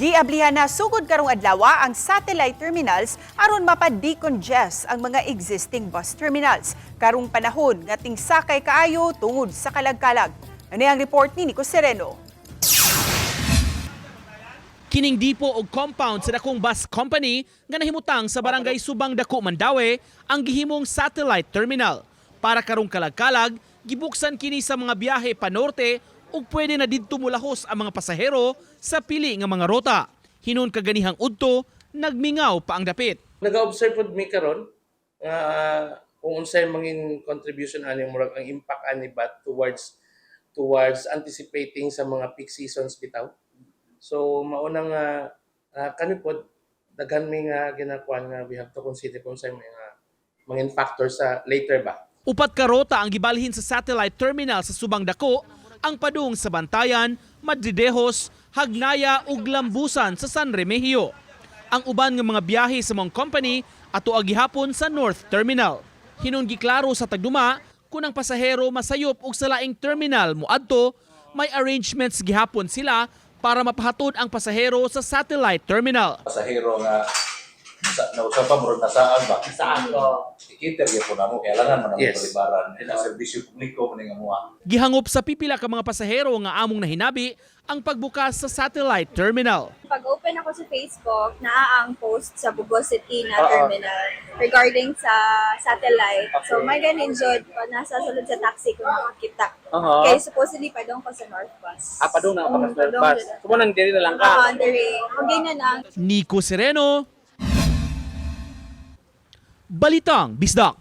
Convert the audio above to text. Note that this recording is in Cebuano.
Giablihan na sugod karong adlaw ang satellite terminals aron mapa-decongest ang mga existing bus terminals. Karong panahon nga tingsakay kaayo tungod sa kalagkalag. Ani ang report ni Nico Sereno. Kining dipo og compound sa dakong bus company nga nahimutang sa Barangay Subang Dako, Mandaue ang gihimong satellite terminal. Para karong kalagkalag, gibuksan kini sa mga biyahe pa norte ug pwede na didto mulahos ang mga pasahero sa pili nga mga rota. Hinon kaganihang udto, nagmingaw pa ang dapit. Nag-observe pod mi karon nga kung unsay mangin contribution ani, murag ang impact ani ba towards towards anticipating sa mga peak seasons bitaw. So mauna nga kami pod daghan mi nga ginakuan nga we have to consider kung unsay mga mangin factor sa later ba. Upat ka rota ang gibalhin sa satellite terminal sa Subang Dako, ang padung sa Bantayan, Madridejos, Hagnaya ug Lambusan sa San Remigio. Ang uban nga mga biyahe sa maong company ato gihapon sa North Terminal. Hinon giklaro sa tagduma kung ang pasahero masayop og sa laing terminal moadto, may arrangements gihapon sila para mapahatod ang pasahero sa satellite terminal. Pasahero nga sa nausa pa murag nasaan ba? Saan ko? I-cater gyud namo, kailangan man ang palibaran ang serbisyo publiko man nga moa. Gihangop sa pipila ka mga pasahero nga among nahinabi ang pagbukas sa satellite terminal. Pag-open ako sa Facebook, naa ang post sa Bogo City na terminal regarding sa satellite. So, may ganin jud pa nasa sulod sa taxi ko nakakita. Kay supposedly padong ko sa North Bus. Ah, padung na ka sa North Padong Bus. jud. So, mo nang diri na lang ka. Oo, diri. Okay na lang. Nico Sereno, Balitang Bisdak.